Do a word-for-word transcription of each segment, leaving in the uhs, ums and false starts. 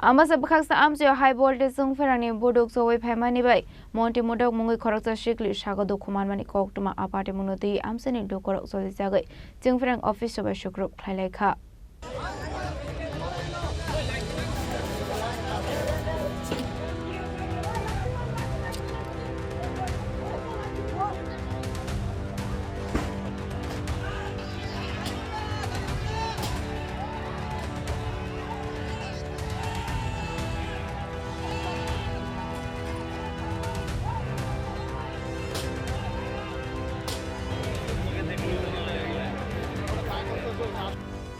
Ambasa bwkhaksa amchaio high voltage chwngpherangni buduk chowi phaimani bai monti mudok mungwi khoroksa sikli sago dukhu manmani koktwma. A patimungno twi amchaini lukurok cholijagwi chwngpherang office o bai sukrub khlailaikha.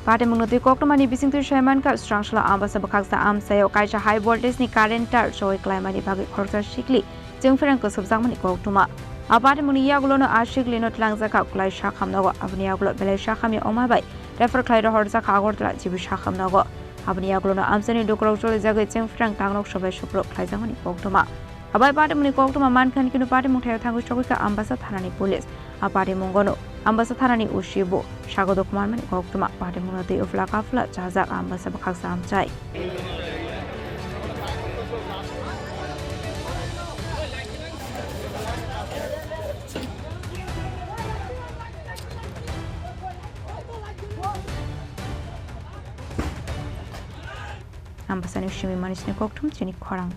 Patimungno twi koktwmani bisingtwi saimankha, swrangsola Ambasa bwkhaksa amchaio kaisa high voltage ni current tar choi klaimani bagwi khoroksa sikli chwngpherang kwsubjakmani koktwma. A patimungni yagulono a siklino twlangjakha Kulai sakham nogo, aboni yagulo belai sakhamya wngma bai refer khlai rohorjakha Agartala G B sakham nogo. Aboni yagulono amchaini lukurok cholijagwi chwngpherang tangnok sobai sukrub khlaijakmani koktwma. Abai patimungni koktwma mankha hwnwi kheno patimung thaio thangwi sogwikha Ambasa thanani police. A patimungono Ambasa thanani O C bo sago dukhu manmani koktwma. Patimungno twi uphla kaphla chajak Ambasa bwkhaksa amchai. Ambasani simi manisni kokthum chini khorang.